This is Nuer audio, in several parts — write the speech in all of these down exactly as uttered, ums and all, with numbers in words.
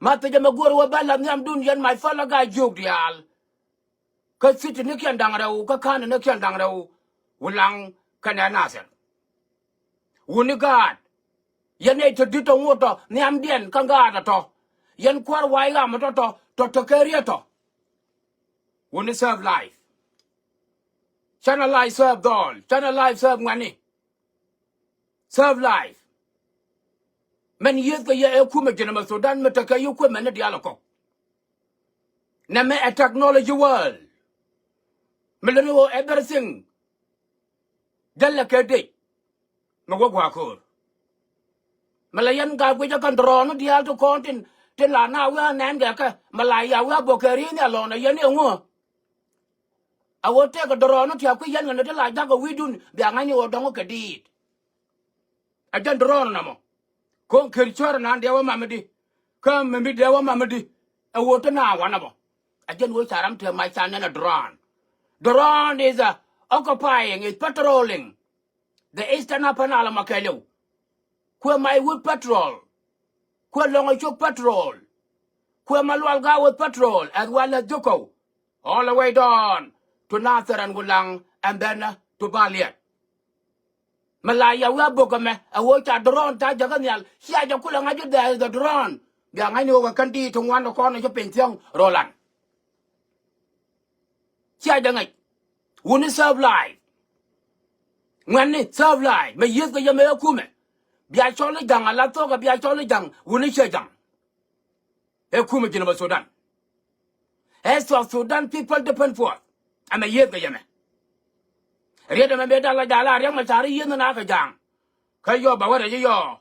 Ma thiecä mɛ go̱o̱r wä bä la nhiamdun yɛn my fellow guy jiök diaal. Kä city ni kiɛn da̱ŋ rɛw, kä county ni kiɛn da̱ŋ rɛw. Wulaŋ kɛnɛ Nasir. Wuni gaat. Yɛn nɛy te di̱t tɔ ŋot tɔ nhiamdiɛn kä gaat ɛ tɔ. Yɛn kuäär wa̱i̱ ɣam ɛ tɔ tɔ tɔ te kɛ riet tɔ. Wuni serve life. Canɛ life serve dhɔl. Canɛ life serve ŋuɛ̈ni. Serve life. Mɛn yiëëth kɛ yɛ ɛ kumɛ ji̱n ɛmɛ Sudan mi tekɛ yi kuëmɛ ni diaal ɛ kɔk. Nɛmɛ ɛ technology world. Mi luni ɣöö everything. Jälɛ kɛ dec. Mi wä gua̱a̱k ko̱o̱r. Mi la yɛn gaa guic ɛ kɛn drone diaal ti kɔn tin, tin la na wi̱i̱ a nɛn gɛ kɛ mi la ya wi̱i̱ a bok kɛ ri̱i̱n ya lɔn ɛ yɛn i̱ ŋuä. A ɣöö tëëkɛ drone ti a kui̱ yɛn ɣän ti la ja̱k ɛ wi̱i̱dun bia ŋa̱cni ɣöö dɔ̱ŋ kɛ diit. Ɛ jɛn drone nɔmɔ. Ko̱n kër cɔr nan diɛ wä mamidi. Kä mimi diɛ wä mamidi. Ɛ ɣöö ti na wanɛ bɔ. Ɛ jɛn ɣöö ca ram te mac ca nɛn ɛ drone. Drone is a occupying, is patrolling the eastern Upper Nile mɔ kɛɛliw. Kuɛ mac wut patrol. Kuɛ lɔŋ ɛ cuk patrol. Kuɛ ma lual gaa wut patrol as well as Dukau. All the way down to Nasir and Wulaŋ and then uh, to Baliet. Mi la ya wi̱i̱ a bok ɛmɛ ɛ ɣöö ca drone ca jäkä nhial cia jɛ kulɛ ŋa̱c i̱ there is a drone. Bia ŋa̱cni ɣöö kɛ kän diit ti ŋuan ti kɔn ɛ ci piny thiäŋ rolan. Cia jɛ ŋäc. Wuni serve life. Ŋuɛ̈tni serve life. Mɛ yiëth kɛ yɛ mɛ ɛ kumɛ. Bia cɔl i̱ ja̱ŋ ala thokɛ bia cɔl i̱ ja̱ŋ wuni ciɛ ja̱ŋ. Ɛ kumɛ ji̱n ɛmɛ Sudan. Ɛ South Sudan People Defense Force. Ɛmɛ yiëth kɛ yɛ mɛ. Riet ɛmɛ mëë dal a jal a Riɛk Macar i̱ yiëth ni na kɛ ja̱a̱ŋ. Kä yɔ bɛ wä rɛc i̱ yɔ.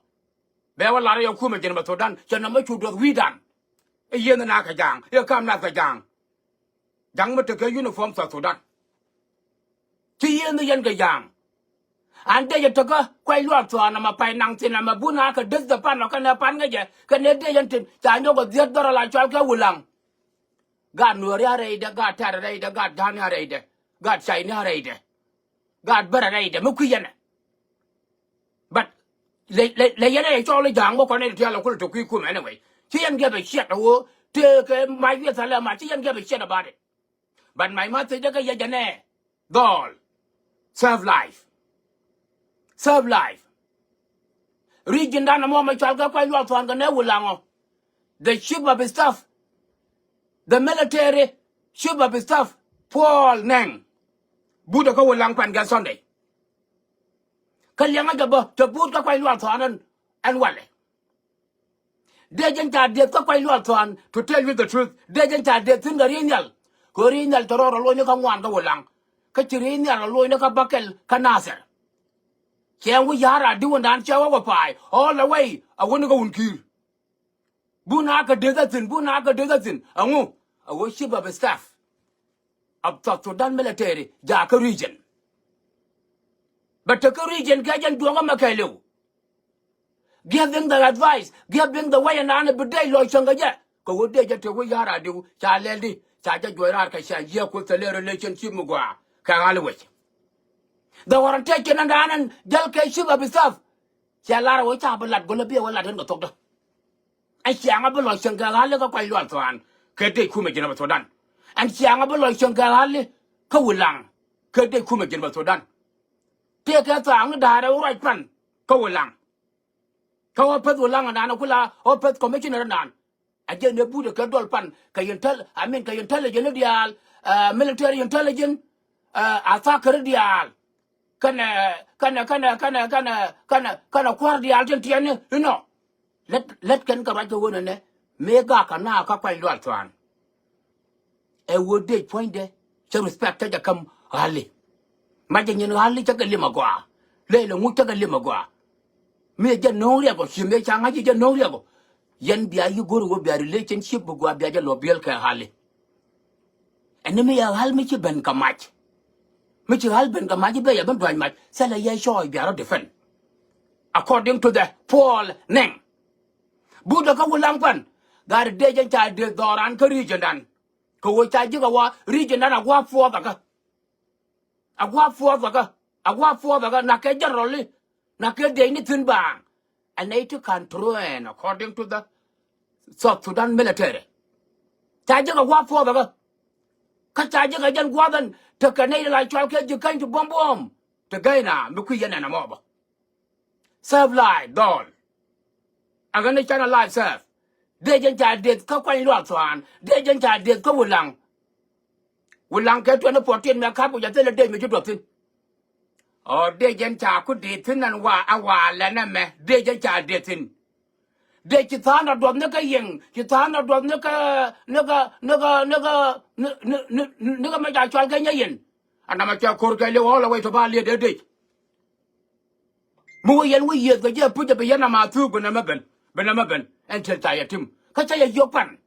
Bɛ wä lar i̱ yɔ kumɛ ji̱n ɛmɛ Sudan cɛ nɔmɔ cu duɔth wi̱i̱dan. I̱ yiëth ni na kɛ ja̱a̱ŋ i̱ kam nath kɛ ja̱a̱ŋ. Ja̱ŋ mi tekɛ uniform South Sudan. Ci yiëëni yɛn kɛ ja̱a̱ŋ. An dee jɛ tekä kuac luaak thua̱a̱n ɛmɛ pay naŋ thi̱n ɛmɛ bun a kɛ deth dɛ pan ɔ kɛnɛ pan ŋäcɛ kɛnɛ dee jɛn tin ca nyɔk ɛ dhiet dhɔr ala cual kɛ Wulaŋ. Gaat Nuääri a rɛydɛ, gaat Tɛ̈r a rɛydɛ, gaat Ja̱a̱ni a rɛydɛ, gaat Cayni a rɛydɛ, gaat Bär a rɛydɛ mi kui̱ yɛn ɛ. But lɛ lɛ lɛ yɛn ɛ cɔɔl i̱ ja̱a̱ŋ bä kɔn ɛ ti tial ɛ kulɛ te kui̱ kum anyway. Ci yɛn give a shit ɛ ɣöö tëëkɛ mac wi̱i̱ thilɛ ma ci yɛn give a shit about it. But my message dee kä yɛ jɛ nɛ dhɔl. Serve life. Serve life. Region dan ɛmɔ mɛ cual kɛ kuac luaak thua̱a̱n kɛ nɛ Wulaŋ ɔ. The chief of staff, the military chief of staff, Paul Nɛŋ. But ɛ kä Wulaŋ pan kɛ Sunday. Kä liɛŋä jɛ bä te but kä kuac luaak thua̱a̱n ɛn ɛn walɛ. Dee jɛn ca dieth kä kuac luaak thua̱a̱n, to tell you the truth. Dee jɛn ca dieth thi̱n kɛ ri̱i̱n nhial. Kɛ ri̱i̱n nhial te rɔɔd rɔ lo̱cni kä ŋuan kä Wulaŋ. Kä ci ri̱i̱n nhial rɔ lo̱cni kä Bäkɛl kä Nathir. Cɛ wi̱c ya̱r a di̱wändan cɛ wä wä pa̱a̱y all the way a wäni kä wun ki̱i̱r. Bun a kɛ deth a thi̱n, bun a kɛ deth a thi̱n. Ɛŋu? A wä chief of staff of South Sudan military jakä region. Bɛ tekä region kɛ jɛn duɔkä mɛ kɛɛliw. Giving the advice, giving the way ɛn an bi dee lɔc cäŋ kɛ jɛ. Kɛ wä dee jɛ te wä ya̱r a diw ca lɛl di ca jɛ juɔc raar kɛ ca yiëë kuoth thilɛ relationship mi gɔaa kɛ ɣa̱l wec. The orientation ɛn an ɛn jäl kɛ chief of staff. Cɛ lar wä ca bi lat gɔlä bi wä lat ɛn kɛ thokdä. Ɛn ciaŋä bi lɔc cäŋ kɛ ɣa̱l kä kuac lual thuan kɛ dee kumɛ ji̱n a bɛ Sudan. Ɛn ciaŋä bi lɔc cäŋ kɛ ɣa̱l kä Wulaŋ kɛ dee kumɛ ji̱n a bɛ Sudan. Tëëkɛ tha̱a̱ŋ ni da̱a̱r ɛ wä ruac pan kä Wulaŋ. Kä wä peth Wulaŋ ɛnan ɛ kula wä peth commissioner ɛnan. A jɛ ni but ɛ kɛ duɔl pan kɛ intel, I mean kɛ intelligence diaal, military intelligence, a tha̱a̱ käri diaal. Kɛnɛ kɛnɛ kɛnɛ kɛnɛ kɛnɛ kɛnɛ kɛnɛ kua̱r diaal tin tiɛni inɔ. Lät lät kɛn kɛ ruac kɛ wen ɛnɛ mëë gak kɛ naa kä kuany lual thuan. Ɛ wä dec puɔ̱nydɛ cä respect cä jɛ käm ɣa̱li. Macɛ nyin ɣa̱li cä kɛ lim agɔaa. Ley lɛ ŋuc cä kɛ lim agɔaa. Mi jɛ no̱o̱ŋ riɛk ɔ ci mëë ca ŋa̱c jɛ no̱o̱ŋ riɛk ɔ. Yɛn bia yi go̱r wä bia relationship bi gɔaa bia jɛ lɔ biɛl kɛ ɣa̱li. Ɛn ni mi yɛ ɣa̱l mi ci ben kɛ mac. Mi ci ɣa̱l ben kɛ mac i̱ bɛ yɛ ben dua̱ny mac thilɛ yɛ cɔɔc bia rɔ defend. According to the Paul Nɛŋ. But ɛ kä Wulaŋ pan gat dee jɛn ca dee dhɔran kä region dan. Kɛ ɣöö ca ji̱ kɛ wa region dan a gua̱a̱p puɔth ɛ kä. A gua̱a̱p puɔth ɛ kä. A gua̱a̱p puɔth ɛ kä na kɛ general i̱ na kɛ dee ni thi̱n baaŋ. Ɛ nɛy ti kan train according to the South Sudan military. Ca jek a gua̱a̱th puɔth ɛ kä. Kä ca jek a jɛn gua̱a̱th ɛn tekɛ nɛy la cɔal kɛ ji̱ käny ti buɔ̱m buɔ̱ɔ̱m. Ti gäy na mi kui̱ yɛn ɛn ɛmɔ bä. Serve life dhɔl. Agän ni canɛ life serve. Dee jɛn ca deth kä kuany luath thuan. Dee jɛn ca deth kä Wulaŋ. Wulaŋ kɛ twenty fourteen mɛ kap ku jɛ thilɛ dee mi ci duɔth thi̱n. Ɔ dee jɛn ca ku dee thi̱n ɛn wa a wa lɛ nɛmɛ dee jɛn ca dee thi̱n. Dee ci tha̱a̱n rɔ duɔth ni kä yiëŋ ci tha̱a̱n rɔ duɔth ni kä ni kä ni kä ni kä ni ni ni ni kä mɛ ca cual kɛ nyɛ yɛn. Anamɛ cɛ ko̱r kɛ liw all the way to ba liet dee dee. Mi wä yɛn wä yiëth kɛ jɛ puc jɛ bi yɛn ama thuk bi nɛmɛ ben bi nɛmɛ ben. Ɛn tiɛl ca yɛ tim kä cä yɛ yiök pan.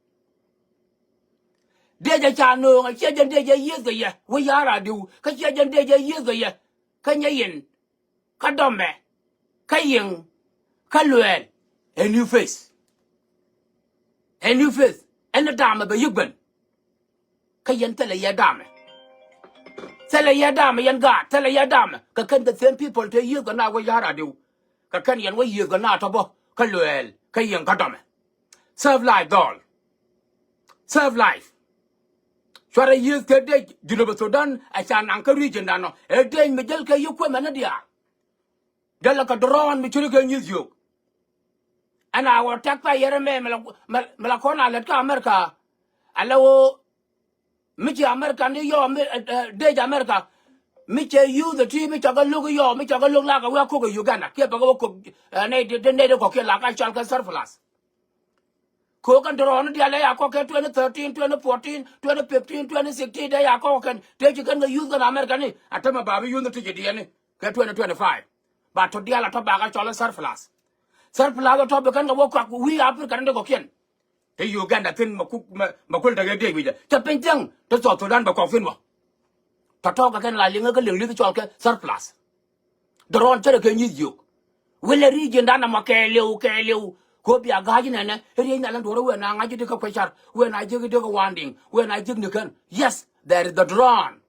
Dee jɛ ca nööŋ a ciɛ jɛn dee jɛ yiëth kɛ yɛ wä ya̱r a diw kä ciɛ jɛn dee jɛ yiëth kɛ yɛ. Kä nyɛ yɛn kä dɔmɛ kä yiëŋ kä luɛɛl. A new face. A new face. Ɛn ni daamɛ bɛ yiëk ben. Kä yɛn thilɛ yɛ daamɛ. Thilɛ yɛ daamɛ yɛn gaat thilɛ yɛ daamɛ kɛ kɛn the same people te yiëth kɛ na wä ya̱r a diw. Kɛ kɛn yɛn wä yiëth kɛ na tɔ bä kä luɛɛl kä yiëŋ kä dɔmɛ. Serve life dhɔl. Serve life. Cuarɛ yiëth kɛ dec Junub Sudan a ca naŋ kä region dan ɔ ɛ dec mi jäl kɛ yi kuemɛ ni diaal. Jäl kɛ drone mi curi kɛ nyi̱th yio̱k. Ɛn a wä tɛk pay yɛrɛ mɛ mi la kɔn a lät kä America. Ala wä mi ci America ni yɔ mi dec America. Mi cɛ youth ti mi cɛ kɛ lo̱k yɔ mi cɛ kɛ lo̱k la kɛ wä kok Uganda kiɛ pɛ kɛ wä kok nɛy di nɛy di kɔk kiɛ la ka cɔl kɛ surplus. Kɛ ɣöö kɛn ti rɔɔni diaal dee ya kɔk kɛ twenty thirteen, twenty fourteen, twenty fifteen, twenty sixteen dee ya kɔk kɛn tëë ci kɛn kɛ youth kɛn America ni a tämɛ ba bi youth ni ti ci diɛɛni kɛ twenty twenty-five. Ba tɔ diaal a tɔ ba kɛ cɔl i̱ surplus. Surplus a tɔ bi kɛn kɛ wä kɔak wi̱i̱ Africa ni dee kɔkiɛn. Te Uganda thi̱n mɛ kul tekɛ diec wi̱cɛ cɛ piny thiäŋ te South Sudan bɛ kɔk thi̱n wä. Tɔ tɔ̱ kɛ kɛn la liŋä kä liŋ li̱th cɔl kɛ surplus. Dhɔrɔn cärɛ kɛ nyi̱th yio̱k. Wälɛ region dan amɔ kɛɛliw kɛɛliw. Kɛ ɣöö bia ga̱a̱c nɛnɛ riey nhial ɛn duɔ̱ɔ̱r wëë na ŋa̱c ji̱ di̱ kä kuecär wëë na jiäk di̱ kä wanding wëë na jiäk ni kän. Yes, there is the drone.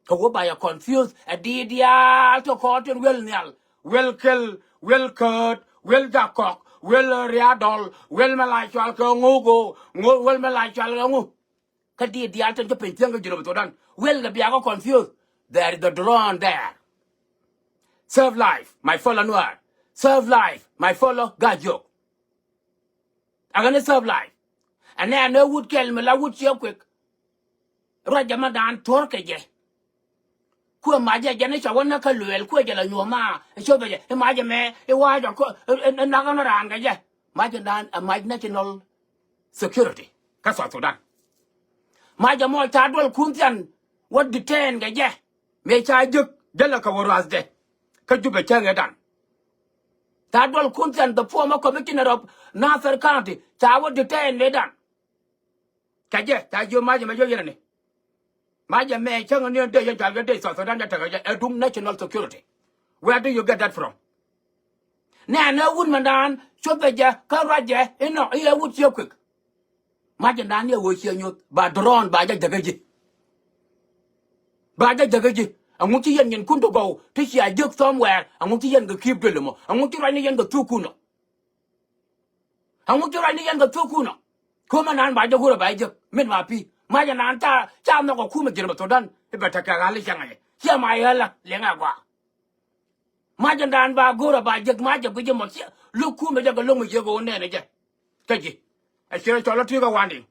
Kɛ ɣöö ba yɛ confuse ɛ diit diaal tɔ kɔɔr tin wël nhial. Wël kel, wël kööt, wël jakɔk, wël riadɔl, wël mɛ la cual kɛ ŋuk ɣöö ŋuk wël mɛ la cual kɛ ŋuk. Kä diit diaal tin ci piny thiäŋ kä Junub Sudan. Wël kɛ bia kɛ confuse. There is the drone there. Serve life, my fellow Nuer. Serve life, my fellow Gajiok. Agani serve life. Ɛnɛ ɛnɛ wut kɛl mi la wut ciɛ kuek. Ruac jɛ ma daan tuɔr kɛ jɛ. Kuɛ macɛ jɛ ni cɛ wä näk kä luɛɛl kuɛ jɛ la nyuɔ̱ɔ̱ma. Copɛ jɛ i̱ macɛ mɛ i̱ wa̱a̱ jɛ kɔ i̱ nakä ni raan kɛ jɛ. Macɛ daan ɛ mac national security kä South Sudan. Macɛ mɔ ca duɔl kun thian wä detain kɛ jɛ. Mëë ca jek jälɛ kɛ wä ruath jɛ kä Jubɛ cäŋ ëëdan. Ca duɔl kun thian the former commissioner of Nasir County ca wä detain mëëdan. Kɛ jɛ ca jiö macɛ mɛ jiö yɛn ni. Macɛ mɛ cäŋ ni dee yɛn cal kɛ dee South Sudan jɛ tekɛ jɛ ɛ duŋ national security. Where do you get that from? Nɛɛnɛ wut mɛndan copɛ jɛ kä ruac jɛ inɔ iɛ wut ciɛ kuek. Macɛ ndan iɛ wee ciɛ nyoth ba drone ba jɛ jäkä ji̱. Ba jɛ jäkä ji̱. Aŋu ci yɛn nyin kun ti gɔw ti cia jiök somewhere aŋu ci yɛn kɛ ki̱i̱p duël mɔ aŋu ci ruac ni yɛn kɛ thuk kun ɔ. Aŋu ci ruac ni yɛn kɛ thuk kun ɔ. Kumɛ naan ba jɛ wurɛ ba jɛ jiök min ma pi̱i̱ macɛ naan ca ca nhɔk ɛ kumɛ ji̱n bɛ thok dan i̱ bɛ tekɛ ɣa̱l i̱ cäŋɛ jɛ ciɛ ma yɛ la liɛŋɛ gɔaa. Macɛ ndan ba go̱o̱rä ba jek macɛ guic jɛ mɔ ciɛ lo̱k kumɛ jɛ kɛ lo̱k mi jek ɣöö nɛɛnɛ jɛ. Kä ji̱ ɛ ciɛ rɔ cɔl ɔ ti kä wanding.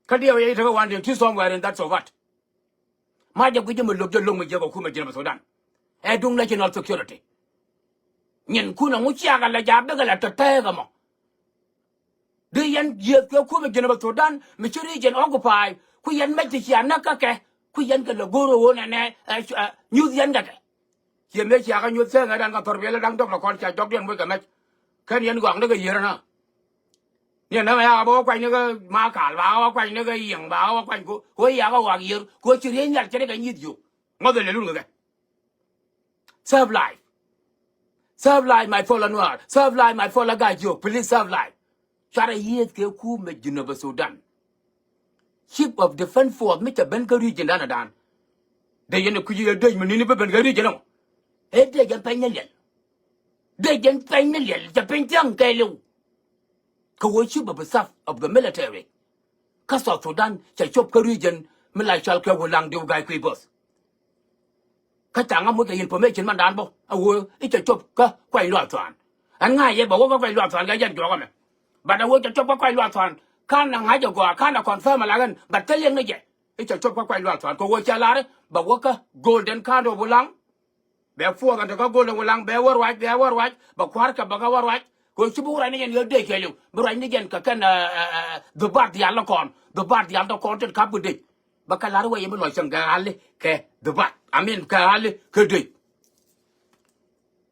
Kä diɛ wä yɛ i̱ te kä wanding ti somewhere in that so what. Macɛ guic jɛ mɔ lo̱k jɛ lo̱k mi jek ɣöö kumɛ ji̱n bɛ thok dan. Ɛ duŋ national security. Nyin kun aŋu ciakɛ la ja̱ bikɛ la tɔ̱ tɛɛk ɛmɔ. Di yɛn yiëth kɛ kumɛ Jinub Sudan mi ci region occupy ku yɛn mec ti cia näk kä kɛ ku yɛn kɛ lɛ go̱r ɣöö nɛnɛ nyuth yɛn kɛ kɛ. Ciɛ mëë cia kä nyuth cäŋ ɛ dan kɛ thɔr biɛl ɛ da̱ŋ dɔk lɛ kɔn cia jɔkdiɛn moc kɛ mɛc. Kɛn yɛn gɔakni kɛ yiër ɛnɔ. Ni ɛn nɛmɛ yakä bä wä kuany ni kä Makal ba wä kuany ni kä Yiëŋ ba wä kuany ko ɣöö yakä wak yiër ko ci riey nhial cɛ ni kɛ nyieth yio̱k. Ŋɔth ɛ lɛl wun kɛ kɛ. Serve life. Serve life my fellow Nuer. Serve life my fellow Gajiok. Please serve life. Cuarɛ yiëëth kɛ kumɛ Jinub Sudan. Chief of Defense Force mi cɛ ben kä region dan dan. Dee yɛn kui̱ yɛ dec mi nini bi ben kä region ɔ. Ɛ dec yɛn pɛny ni liɛl. Dec yɛn pɛny ni liɛl cɛ piny thiaŋ kɛɛliw. Kɛ ɣöö chief of staff of the military kä South Sudan cɛ cop kä region mi la cɔal kɛ Wulaŋ Diu Gai Kui̱ Bo̱th. Kä ca ŋa moc kɛ information mandan bä a ɣöö i̱ cɛ cop kä Kuany Luath Thuan. Ɛn ŋa̱c yɛ bɛ wä kä Kuany Luath Thuan kɛ jɛn juɔk ɛmɛ. But a ɣöö cɛ cop kä Kuany Luath Thuan ka̱n a ŋa̱c ɛ gɔaa ka̱n a confirm a lakä ɛn, but thil liɛŋ ni jɛ i̱ cɛ cop kä Kuany Luath Thuan kɛ ɣöö cɛ lar i̱ bɛ wä kä Golden County of Wulaŋ. Bɛ puɔth ɛn te kä Golden Wulaŋ bɛ wä ruac bɛ wä ruac bɛ kua̱r kɛ bɛ kä wä ruac. Kɛ ɣöö ci bi wä ruac ni jɛn yɛ dee kɛ liw bi ruac ni jɛn kɛ kɛn dhubat diaal ni kɔn, dhubat diaal ni kɔn tin kap kɛ dec. Bɛ kɛ la̱r wee yɛ mi lɔc cäŋ kɛ ɣali kɛ dhubat, I mean kɛ ɣali kɛ dec.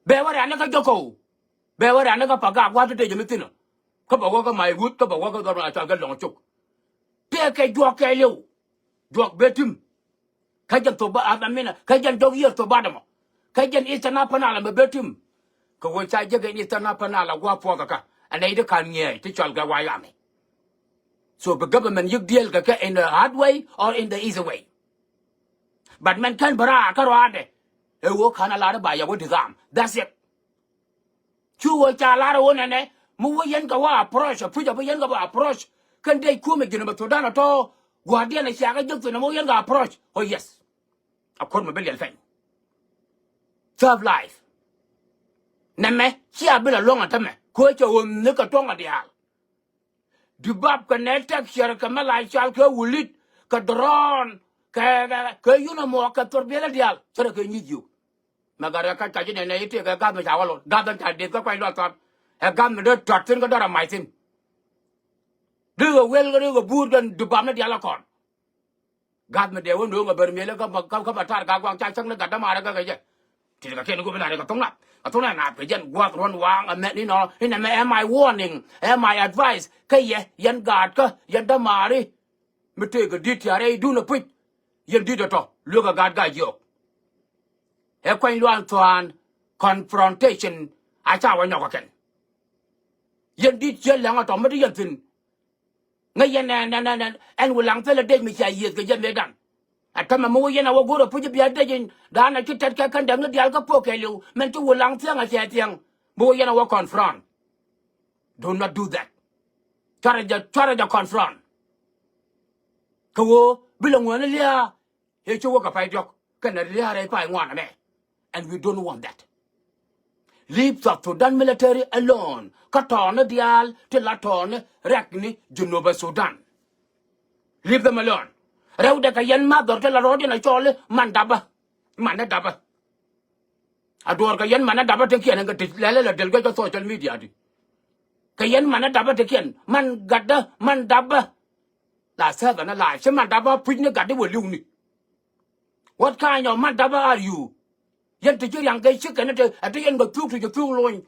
Bɛ wä rɛ̈n ni kä Jɔkɔw. Bɛ wä rɛ̈n ni kä Pagak wa̱r ti dec mi thi̱n ɔ. Kä bɛ wä kä Maiwut kä bɛ wä kä dhɔr ma cɔal kɛ Lɔŋcuk. Tëëkɛ juɔk kɛɛliw. Juɔk bɛ tim. Kä jɛn thok ba, I mean, kä jɛn jɔk yiëër thok ba dämɔ. Kä jɛn Eastern Upper Nile mɛ bɛ tim. Kɛ ɣöö ca jek ɛn Eastern Upper Nile a gua̱a̱ puɔth kä kä. Ɛn nɛy ti ka̱n ŋi̱eec ti cɔal kɛ White Army. So bi government yi̱k deal kɛ kɛ in the hard way or in the easy way. But mɛn kɛn bi raar kä ruaadɛ. Ɛ ɣöö ka̱n a lar i̱ ba yɛ wä disarm. That's it. Cu ɣöö ca lar ɣöö nɛnɛ mi wä yɛn kɛ wä approach, a puc a bi yɛn kɛ wä approach. Kɛn dee kumɛ ji̱n bɛ Thudan a tɔ̱ gua̱a̱rdiɛn a ciakä jek thi̱n a mi wä yɛn kɛ approach. Oh yes. A kuɔr mɛ bi liɛl pɛny. Serve life. Nɛmɛ cia bi la luɔ̱ŋ a tämɛ kɛ ɣöö cɛ ɣöö ni kɛ tuɔ̱ŋ a diaal. Dubab kɛ nɛ tɛk ciɛr kɛ mɛ la cɔal kɛ wulit kɛ drone kɛ kɛ kɛ yunamɔ kɛ thor biɛlɛ diaal cɛ rɛ kɛ nyic yuk. Mɛ gat rɛ kä ca ji̱ nɛn nɛ ji̱ tëëkɛ gath mi ca wä lot gath ɛn ca deth kä Kuany Luath Thuan. Ɛ gath mi dee tɔt thi̱n kä dɔr a mac thi̱n. Dee kɛ wel kɛ dee kɛ buur jɔn dubab ni diaal ɛ kɔn. Gath mi dee wä no̱o̱ŋ ɛ bär miëlä kä ma kä ma tar gak guaŋ ca cäŋ ni gat dämaarä kä kɛ jɛ. Ti kɛ kiɛn go̱o̱p in a ri kɛ thoŋ nap a thoŋ nap kɛ jɛn gua̱th ruɔ̱n waŋ ɛ mɛt ni nɔ in ɛmɛ ɛ my warning, ɛ my advice kä yɛ yɛn gaatkä yɛn dämaari. Mi tëëkɛ di̱t ti a rɛy duun ɛ puc. Yɛn di̱t ɛ tɔ luekä gaat gac jiɔk. Ɛ Kuany Luath Thuan confrontation a ca wä nyɔk ɛ kɛn. Yɛn di̱t ciɛ lɛŋ ɛ tɔ mi ti yɛn thi̱n. Ŋäc yɛn ɛn ɛn ɛn ɛn Wulaŋ thilɛ dec mi cia yiëëth kɛ jɛ mëëdan. Ɛ tämɛ mi wä yɛn a wä go̱r ɛ puc i̱ bia dec in da̱a̱n a ci tɛt kɛ kän däkni diaal kä puɔ̱k kɛɛliw mɛn ci Wulaŋ thiäŋ a cɛ thiäŋ. Mi wä yɛn a wä confront. Do not do that. Cuarɛ jɛ cuarɛ jɛ confront. Kɛ ɣöö bi lɛ ŋuäni lia̱a̱. Ëë ci wä kɛ pay diɔ̱k kɛnɛ lia̱a̱ rɛy pay ŋuan ɛmɛ. And we don't want that. Leave South Sudan military alone. Kä tɔɔni diaal ti la tɔɔni rɛk ni Junub Sudan. Leave them alone. Rɛwdɛ kɛ yɛn math dhɔr ti la rɔɔdiɛn a cɔɔli man dabä. Manɛ dabä. A duɔɔr kɛ yɛn manɛ dabä ti kiɛn ɛn kɛ ti lɛlɛ la del guɛc kä social media di. Kɛ yɛn manɛ dabä ti kiɛn man gatdä man dabä. La sɛth ɛn la ci man dabä puc ni gatdä wä li̱w ni. What kind of man dabä are you? Yɛn ti ci riaŋ kɛ ci kɛn ti ɛ ti yɛn kɛ thuk ti ci thuk lony.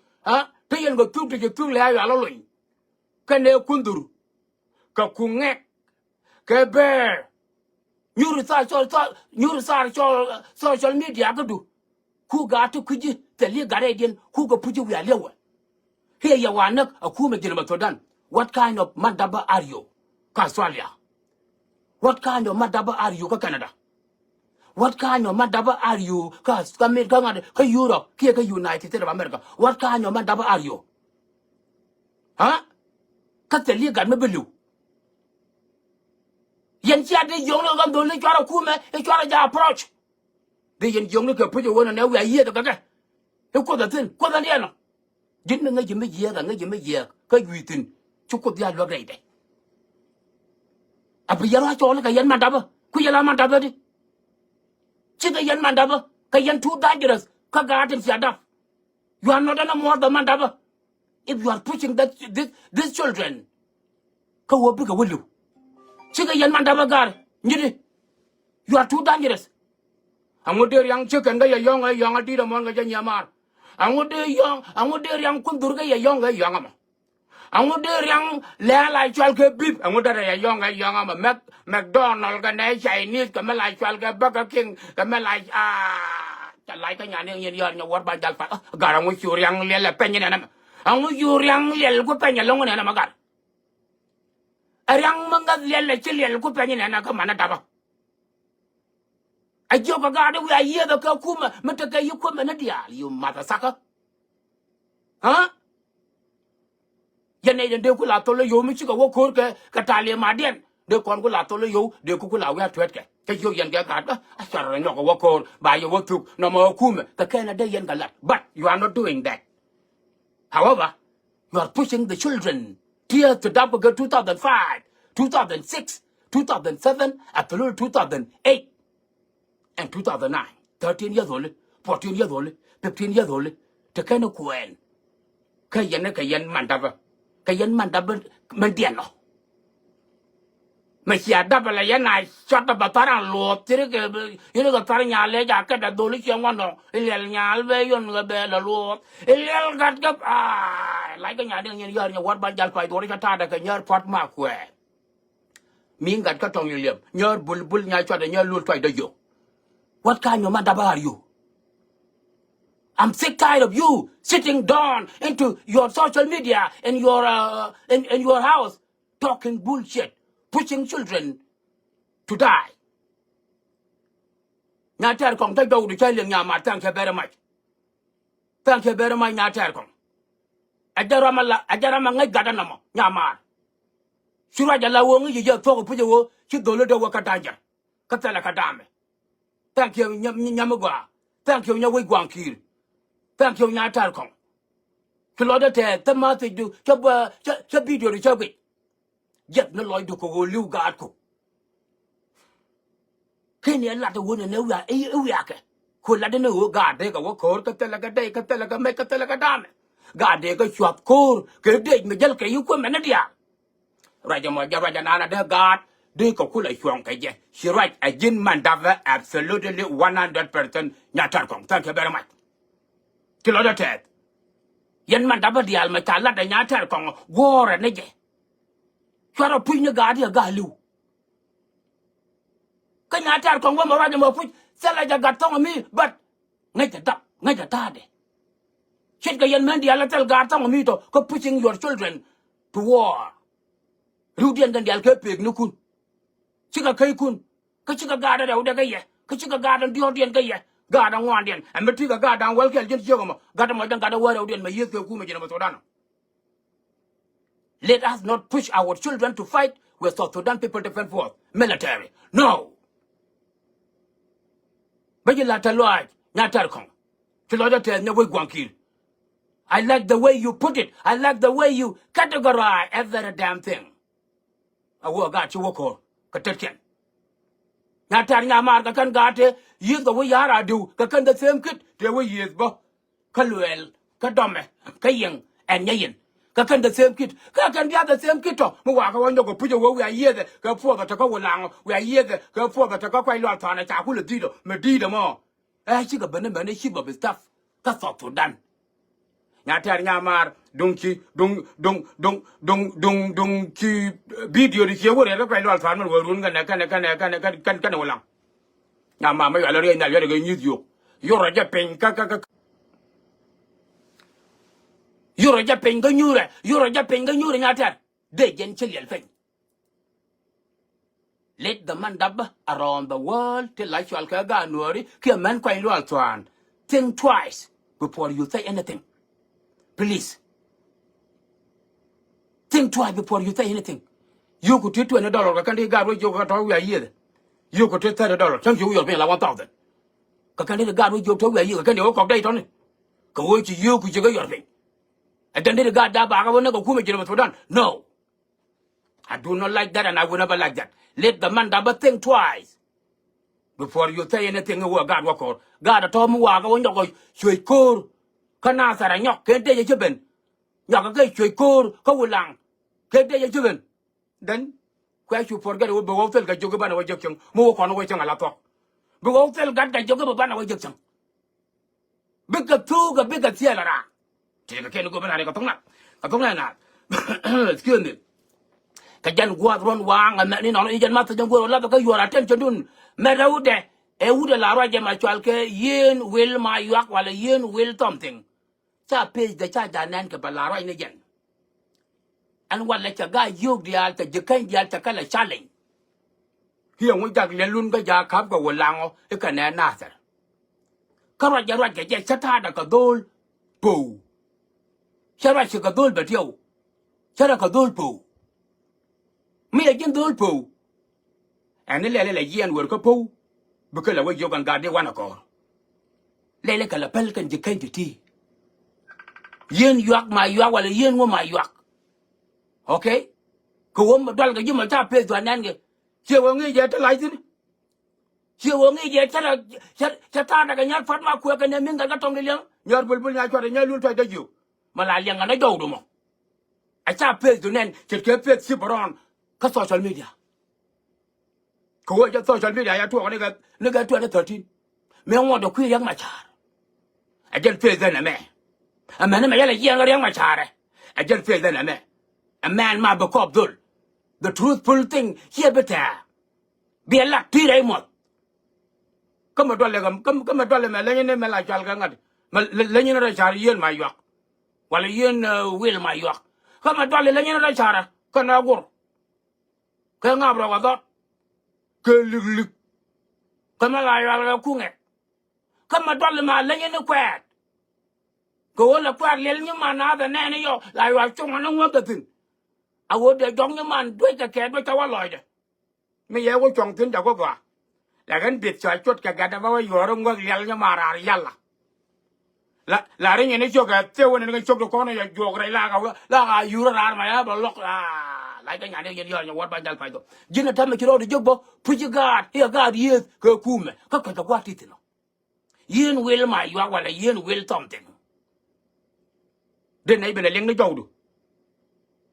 Ti yɛn kɛ thuk ti ci thuk lɛ a yual lony. Kɛn ɛ kundhur kɛ kuŋɛk kɛ bɛɛr. Nyuri thar cɔl thar nyuri thar cɔl social media kä du. Ku gaat ti kui̱ci thil yi gat rɛydiɛn ku kɛ puc wiaa liɛwɛ. Hiɛ yɛ wa näk a kumɛ ji̱n mɛ thodan. What kind of man dabä are you? Kä Australia. What kind of man dabä are you kä Canada? What kind of man dabä are you kä kä mit kä ŋa̱t kä Europe kiɛ kä United States of America? What kind of man dabä are you? Ha? Kä thil yi gat mi bi li̱w. Yɛn cia dee yio̱ŋ ni kɛ gam dhol ni cuarɛ kumɛ i̱ cuarɛ ja approach. Dee yɛn yio̱ŋ ni kɛ puc i̱ wänɛ nɛ wiaa yiëëth kɛ kɛ. I̱ kuoth a thi̱n kuoth a diɛn ɔ. Ji̱n mi ŋäc ji̱ mi yiëëk a ŋäc ji̱ mi yiëëk kä jui̱ thi̱n. Ci kuoth ya luäk rɛydɛ. A bi yɛn ruac cɔɔl kɛ yɛn man dapä ku yɛn la man dapä di. Cikɛ yɛn man dapä kɛ yɛn too dangerous kä gaat in cia dap. You are not any more than man dapä. If you are pushing that this these children kä wä bikɛ wä li̱w. Cikɛ yɛn man dapä gar nyiti. You are too dangerous. Aŋu dee riaŋ cikɛn kä yɛ yɔ̱ŋ ɛ yɔ̱ŋ a di̱t ɛmɔn kɛ jɛ nyiamaar. Aŋu dee yɔ̱ŋ aŋu dee riaŋ kun dhur kä yɛ yɔ̱ŋ ɛ yɔ̱ŋ ɛmɔ. Aŋu dee riaŋ lɛ̈ɛ̈ la cual kɛ bip aŋu dee rɛy a yɔ̱ŋ kɛ yɔ̱ŋ amɛ mɛk McDonald kɛ nɛ Chinese kɛ mɛ la cual kɛ Burger King kɛ mɛ la aa. Ca lac kä nyan i̱ yɛn yɔr nyɛ wär ba jal pal. Gar aŋu cu riaŋ liɛl ɛ peny inɛn ɛmɛ. Aŋu cu riaŋ liɛl ku peny ɛlɔ̱ŋ inɛn ɛmɛ gar. Ɛ riaŋ mi ŋäth liɛl ɛ ci liɛl ku peny inɛn ɛ kä manɛ dapä. A jiök kɛ gaat i̱ wiaa yiëëth ɛ kɛ kumɛ mi tekɛ yi kumɛ ni diaal you mother sucker. Aa. Nɛy den dee ku la thol i̱ yio̱w mi cikɛ wä ko̱r kɛ kɛ taliɛ madiɛn. Dee kɔn ku la thol i̱ yio̱w dee ku ku la wi̱i̱ a tueetkɛ. Kä yio̱w yɛn kɛ gat kä a cuarɛ nyɔk kɛ wä ko̱r ba yɛ wä thuk nɔmɔ wä kumɛ kɛ kɛn a dee yɛn kɛ lat. But you are not doing that. However, you are pushing the children tears to dap kɛ two thousand five, two thousand six, two thousand seven, a thulul two thousand eight. And two thousand nine, thirteen years old, fourteen years old, fifteen years old, te kɛn kuɛɛn. Kä yɛn kɛ yɛn mandapä kɛ yɛn mandapä mɛn diɛn ɔ. Mɛ cia dapä lɛ yɛn a cuat dapä thar an luɔth thir kɛ yɛn kɛ thar nyalɛ ja kɛ da dholi ciɛ ŋuan ɔ iliɛl nyal bɛ yɔn kɛ bɛ lɛ luɔth iliɛl gat kɛ. Aa lac kɛ nyal diɛn yɛn yär nyɛ wat ban jal pay dhuɔri ca ta̱a̱dɛ kɛ nyär puat ma kuɛ. Mi ŋat kä tɔŋ liɛliɛm nyäär bulbul nya cuatdɛ nyäär lul tuacdä jiök. What kind of man dap are you? I'm sick tired of you sitting down into your social media and your uh, in, in your house talking bullshit, pushing children to die. Nya tɛr kɔŋ tä jɔw di cä liŋ nya mar thank you very much. Thank you very much nya tɛr kɔŋ. Ɛ jɛ ram a la ɛ jɛ ram a ŋäc gatdä nɔmɔ nya mar. Ci ruac a la wä ŋi̱c yɛ jɛ thuɔ̱k puc ɛ wä ci dholi dee wä kä danger. Kä thɛlɛ kä damɛ. Thank you nyam nyam gɔaa. Thank you nya wec guaŋ ki̱i̱r. Thank you nya tar kɔŋ. Ci lɔcdä tɛɛth tä ma thiecdu cä bä cä cä video du cä guic. Jiɛth ni lɔcdu kɛ ɣöö li̱w gaatku. Ken yɛ lat wä ni ni wiak i̱ wiakɛ. Ku lat ni ɣöö gaat dee kɛ wä ko̱o̱r kä thilɛ kɛ dee kä thilɛ kɛ mec kä thilɛ kɛ da̱a̱mɛ. Gaat dee kɛ cuath ko̱o̱r kɛ dec mi jäl kɛ yi kuëmɛ ni diaal. Ruac ɛmɔ jɛ ruac ɛnan adɛ gaat dee kɛ kulɛ cuɔ̱ŋ kɛ jɛ. Ci ruac ɛ ji̱n mandapɛ absolutely one hundred percent nya tɛr kɔŋ. Thank you very much. Ci lɔcdä tɛɛth. Yɛn mandapä diaal mɛ ca lat ɛ nya tɛr kɔŋ guɔ̱ɔ̱rɛ ni jɛ. Cuarɛ puc ni gaat yɛ gaat li̱w. Kä nya tɛr kɔŋ wä mɛ ruac ɛmɔ puc thilɛ jɛ gat thɔŋ mi but ŋäcɛ dap ŋäcɛ ta̱a̱dɛ. Ce̱tkɛ yɛn män diaal a thil gaat thɔŋ mi tɔ kä pushing your children to war. Riwdiɛn kɛn diaal kɛ pek nikun. Cikɛ käckun kä cikɛ gaat a rɛwdɛ kä yɛ kä cikɛ gaat a diɔ̱ɔ̱kdiɛn kä yɛ. Gaat a ŋuandiɛn ɛmɛ ti kɛ gaat da̱a̱ŋ wäl kɛl ji̱n ciek ɛmɔ gat ɛmɔ jɛn gat a wä rɛwdiɛn mɛ yieth kɛ kumɛ ji̱n ɛmɛ thokdan ɔ. Let us not push our children to fight with South Sudan People Defense Force military. No. Bä ji̱ la tɛ lɔaac nya tɛr kɔŋ. Ci lɔcdä tɛɛth nyɛ wec guaŋ ki̱i̱r. I like the way you put it. I like the way you categorize every damn thing. A wä gaat ci wä ko̱r kɛ tetkiɛn. Nya tɛr nya maar kɛ kɛn gaat te yieth kɛ wä ya̱r a diw kɛ kɛn the same kid te wä yieth bä. Kä luɛɛl kä dɔmɛ kä yiɛŋ ɛn nyɛ yɛn. Kä kɛn the same kid kä kɛn bia the same kid tɔ mi wakä wä nyɔk kɛ puc ɛ wä wiaa yiëëthɛ kɛ puɔth ɛ tekä wä laŋ wiaa yiëëthɛ kɛ puɔth ɛ tekä kuac lual tha̱a̱n ɛ ca kulɛ dhi̱i̱t ɔ mɛ di̱i̱t ɛmɔ. Ɛ cikɛ bäni mɛni chief of staff kä South Sudan. Nya tɛr nya maar duŋ ci duŋ duŋ duŋ duŋ duŋ duŋ ci video di cie wä rɛl kä kuac lual tha̱a̱n mɛn wä run kɛnɛ kɛnɛ kɛnɛ kɛnɛ kɛnɛ wä laŋ. Nya maar mɛ yual riɛc nhial yual riɛc nyi̱th yio̱k. Yorɔ jɛ piny kä kä kä. Yorɔ jɛ piny kä nyuurɛ yorɔ jɛ piny kä nyuurɛ nya tɛr. Dee jɛn ci liɛl piny. Let the man dap around the world ti la cual kɛ gaat nuɔɔri kiɛ mɛn kuany lual thuan. Think twice before you say anything. Please. Think twice before you say anything. Yoku ti twenty dollar kɛ kɛn ti gaat wä jiök kɛ tɔ̱ wiaa yiëth. Yoku ti thirty dollar cäŋ ci wä yɔr piny la one thousand. Kɛ kɛn ti gaat wä jiök tɔ̱ wiaa yiëth kɛ kɛn ti wä kɔk dɛy tɔ̱ni. Kɛ wä ci yoku ci kɛ yɔr piny. Ɛ kɛn ti gaat da bakä wä näk kɛ kumɛ ji̱n ɛ bɛ Sudan. No. I do not like that and I will never like that. Let the man dap a think twice before you say anything. Wä gaat wä kɔr gaat a tɔ̱ mi wakä wä nyɔk ɔ cuec ko̱r. Kä Nathɛr a nyɔk ken tëë jɛ ci ben. Nyɔk kɛ cuec ko̱r kä wä laŋ ken tëë jɛ ci ben. Then kuɛ cu forget wä bɛ wä thil kɛ jiök i̱ banɛ wä jiäk cäŋ mi wä kɔn wä cäŋ a la thuɔ̱k. Bi wä thil gat kɛ jiök i̱ bɛ banɛ wä jiäk cäŋ. Bikɛ thuk kɛ bikɛ thiɛl a raak. Tëëkɛ kɛn i̱ go̱o̱p in a ri kɛ thok nath kɛ thok nath nath. Excuse me. Kɛ jɛn gua̱a̱th ruɔ̱n waaŋ ɛmɛ ni nɔnɔ i̱ jɛn math jɛn guäär wä lath kɛ yuɔr attention dun. Mɛ rɛwdɛ ɛ wut ɛ la ruac jɛ ma cual kɛ yien wil ma yuak walɛ yien wil something. Ca page dɛ ca ja nɛn kɛ bɛ la ruac ni jɛn. Ɛn walɛ cɛ gaa yio̱o̱k diaal cɛ ji̱ käny diaal cɛ kɛ lɛ challenge. Hiɛ ŋuc jak lɛlun kä ja̱a̱ ka̱p kɛ wä laŋɔ i̱ kɛ nɛɛ Nathɛr. Kä ruac jɛ ruac kɛ jɛ cä ta̱a̱dɛ kɛ dho̱o̱l po̱o̱u. Cä ruac ci kɛ dho̱o̱l bɛ tiɛw. Cärɛ kɛ dhol po̱w. Mi ɛ ji̱n dhol po̱w. Ɛn ni lɛl ilɛ yiɛn wër kä po̱w. Bikɛ lɛ wä jiök ɛn gat di wanɛ kɔr. Lɛl ikɛ lɛ päl kɛn ji̱ keny ti̱ti̱. Yieen yuak ma yuak walɛ yieen ŋu ma yuak. Okay? Kɛ wä mi dual kɛ ji̱ mɔ ca peth duan nɛn kɛ. Ciɛ wä ŋi̱i̱c jɛ te lac thi̱n. Ciɛ wä ŋi̱i̱c jɛ cä, cä, cä ta̱a̱ dakɛ nyar pua̱t ma kuɛ kɛ nɛ mi̱n gat kä tɔŋ di liɛŋ. Nyar bulbul nya cuat ɛ nyar lul tuac dä jiök. Ma la liɛŋ kɛ nä jɔwdu mɔ. A ca peth du nɛn ce̱tkɛ peth ci bɛ rɔɔn kä social media. Kɛ wee jɛ social media ya tuɔɔk ni kɛ, ni kɛ twenty thirteen. Mëë ŋuɔt dɛ kui̱ Riɛk Macar. Ɛ jɛn peth ɛn ɛmɛ. Ɛmɛn ɛmɛ yɛlɛ jiɛɛn kɛ Riɛk Macar ɛ. Ɛ jɛn peth ɛn ɛmɛ. Ɛ mɛn ma bi kɔp dhol. The truthful thing ciɛ bi tɛɛ. Biɛ lak ti rɛy muɔth. Kä mɛ duɔl lɛ kä mɛ duɔl lɛ mɛ leny ni mɛ la cual kɛ ŋa̱t. Mɛ leny ni rɛy car yien ma yuak. Wala yien wil ma yuak. Kä mɛ duɔl lɛ leny ni rɛy car kä nɛ gur. Kɛ ŋa̱p rɔ kɛ dhɔt. Kɛ lik lik. Kä mɛ la cual kɛ kuŋɛ. Kä mɛ duɔl lɛ mɛ leny ni kuɛɛt. Kɛ ɣöö lɛ kuɛɛt liɛl nyi man na bɛ nɛɛni yɔ la cual cuŋ ni ŋuäk kɛ thi̱n. A ɣöö dee jɔk nyi man duec kɛ kɛ duec kɛ wä lɔcdɛ. Mi yɛ wä cuɔ̱ŋ thi̱n jakä gɔaa. Lɛ kɛn bith cɔa cuɔt kɛ gatdɛ bä wä yuɔ̱ɔ̱r ŋuäk lial nyɛ ma raar yalla. La la ri nyɛ ni ciök ɛ theu wä ni ni ciök di kɔn yɛ juɔk rɛy la ka wä la ka yur raar ma ya bä lɔk. La la kɛ nyani yɛn yɔr nyɛ wä ba jal pay dɔ. Ji̱n ɛ ta̱mɛ ci rɔɔd jiök bä puc gaat i̱ ɛ gaat yieth kɛ kumɛ kä kɛ tɛ gua̱a̱r ti thi̱n ɔ. Yien wil ma yuak wala yien wil thɔm thi̱n. Dee nɛy ben a liŋ ni jɔwdu.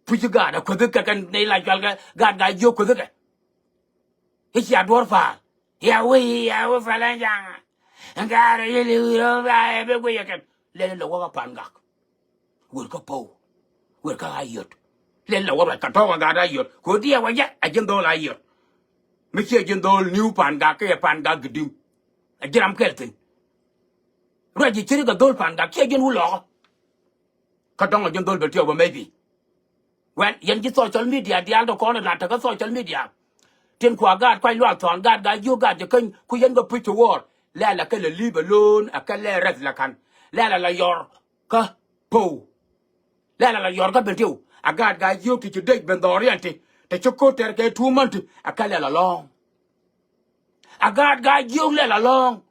Puc gaat a kuäthi kɛ kɛn nɛy la cual kɛ gaat gaa jiök kuäthi kɛ. I̱ cia duɔ̱ɔ̱r pa̱a̱l. Ya wee ya wee pɛlɛ jaŋ. Ɛn gaat a yeli wi̱i̱ rɔ ba ɛ ben guic ɛ kɛn lɛl in lɛ wä kä pa̱a̱n gak. Wër kä po̱w. Wër kä ayöt. Lɛl lɛ wä ruac kä tɔ̱ɔ̱k ɛ gaat ayöt kɛ ɣöö diɛɛk wä jɛ a ji̱n dho̱o̱l ayöt. Mi ciɛ ji̱n dho̱o̱l ni̱w pa̱a̱n gak kiɛ pa̱a̱n gak gɛ di̱w. A ji̱ ram kɛl thi̱n. Ruac ji̱ ciri kɛ dho̱o̱l pa̱a̱n gak kiɛ ji̱n wulɔɔkä. Kä dɔ̱ŋ a ji̱n dho̱o̱l ben tiɛw bä maybe. Wɛn yɛn ji̱ social media diaal tɔ kɔn lat tekä social media. Tin kua gaat kuac luaak thɔn gaat gaa jiök gaat ji̱ käny ku yɛn kɛ puc ti wuɔɔr. Lɛl a kɛ lɛ li̱i̱p alo̱o̱n a kɛ lɛ rɛth lɛ ka̱n lɛl a la yɔr. Kä po̱w. Lɛl a la yɔr kä ben tiw a gaat gaa jiök ti ci dec ben dhɔriɛn ti te ci ko̱t tɛr kɛ tuumän ti a kɛ lɛl alɔ̱ɔ̱ŋ. A gaat gaa jiök lɛl alɔ̱ɔ̱ŋ.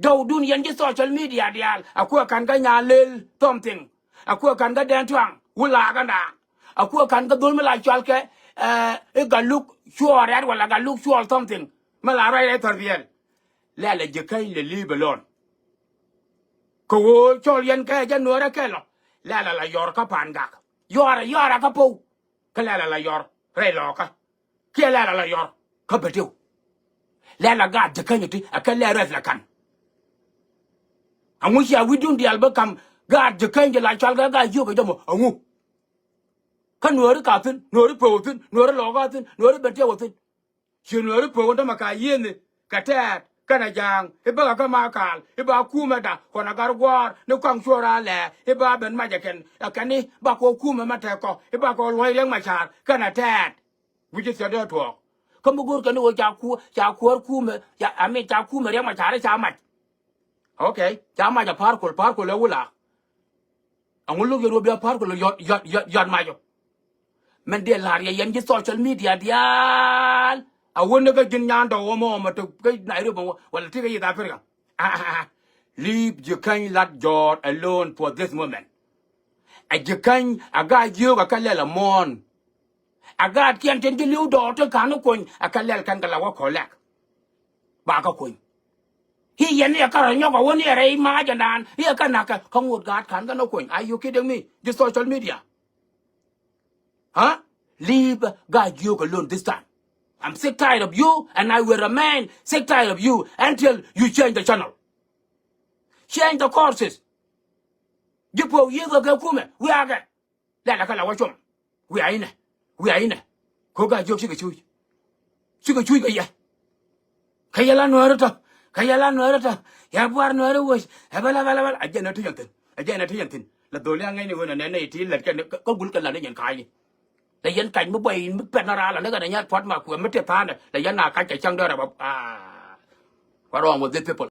Jɔwdun yɛn ji̱ social media diaal a kuɛ ka̱n kä nyan lel something. A kuɛ ka̱n kä dɛn tuaŋ wulakä naan a kuɛ ka̱n kä dhol mi la cual kɛ i̱ galuk cuɔɔr rɛ̈t wala galuk cuɔɔr something. Mi la ruac rɛy thɔr biɛl. Lɛl a ji̱ käny lɛ li̱i̱p alɔ̱ɔ̱n. Kɛ ɣöö cɔl yɛn kɛ jɛ nuäärä kɛl ɔ lɛl a la yɔr kä pa̱a̱n gak. Yɔaarɛ yɔaarɛ kä po̱w. Kä lɛl a la yɔr rɛy lɔɔkä. Kiɛ lɛl a la yɔr kä bɛ tiw. Lɛl a gaat ji̱ käny ti a kɛ lɛl rɛth la ka̱n. Aŋu cia wi̱cdun diaal bä ka̱m gaat ji̱ käny ji̱ la cual kɛ gaat jiök kɛ jɛ mɔ aŋu. Kä nuääri ka thi̱n nuääri po̱w thi̱n nuääri lɔɔkä thi̱n nuääri bɛ tiw thi̱n. Ci nuääri po̱w in tämɛ ka yiëëni kɛ tɛɛt kɛnɛ ja̱a̱ŋ i̱ bäkɛ kä ma kaal i̱ ba kumɛ da kɔnɛ gar gua̱a̱r ni kɔaŋ cuɔr a lɛɛ i̱ ba ben mac ɛ kɛn ɛ kɛn i̱ ba kɔ kumɛ ma tɛk kɔ i̱ ba kɔ luɔ̱c Riɛk Macar kɛnɛ tɛɛt. Wi̱c i̱ thiɔt dee tuɔɔk kä mi go̱o̱r kɛn i̱ ɣöö ca kuäär ca kuäär kumɛ ca ami ca kumɛ Riɛk Macar i̱ ca mac. Okay ca mac a pa̱a̱r kol pa̱a̱r kol ɛ wula. Aŋu lo̱k yɛ ruɔ̱p ya pa̱a̱r kol yɔt yɔt yɔt yɔt mac ɔ. Mɛn dee la̱r yɛ yɛn ji̱ social media diaal a wä ni kä ji̱n nyan dɔ̱k wä mɔ mɔ te kä Nairobi wä wala te kä East Africa. Leave ji̱ käny lat jɔɔr alone for this moment. A ji̱ käny a gaat jiök a kä lɛl a muɔ̱ɔ̱n. A gaat kiɛn tin ji̱ li̱w dɔɔr tin ka̱n ni kuny a kä lɛl kɛn kɛ la wä kɔ lɛk. Ba kä kuny. I̱ yɛn ni ɛ kä rɔ nyɔk a wä ni ɛ rɛy ma̱a̱ jɛ naan i̱ ɛ kä na̱k kɛ kä ŋot gaat ka̱n kɛ ni kuny. Are you kidding me? Ji̱ social media. Huh? Leave guy Jiök alone this time. I'm sick tired of you and I will remain sick tired of you until you change the channel. Change the courses. Ji̱ po̱w yiëëth kɛ kɛ kumɛ wiakɛ. Lɛl a kɛ la wä cuɔm. Wiaa inɛ. Wiaa inɛ. Ko̱ gaat jiök cikɛ cuuc. Cikɛ cuuc kɛ yɛ. Kä yɛ la nuääri tɔ. Kä yɛ la nuääri tɔ. Yɛ buar nuääri wec. Ɛ bä la bä la bä la. A jɛn a ti yɛn thi̱n. A jɛn a ti yɛn thi̱n. La dholi a ŋäcni wen a nɛn nɛy ti lät kɛ kä gul kɛ la ni yɛn ka̱a̱cni. La yɛn kac mi buɔy mi pɛt na raal a ni kɛ na nyat pua̱t ma kuɛ mi tep pa̱a̱ndɛ la yɛn na kac kɛ cäŋ dee rɛp. What wrong with these people?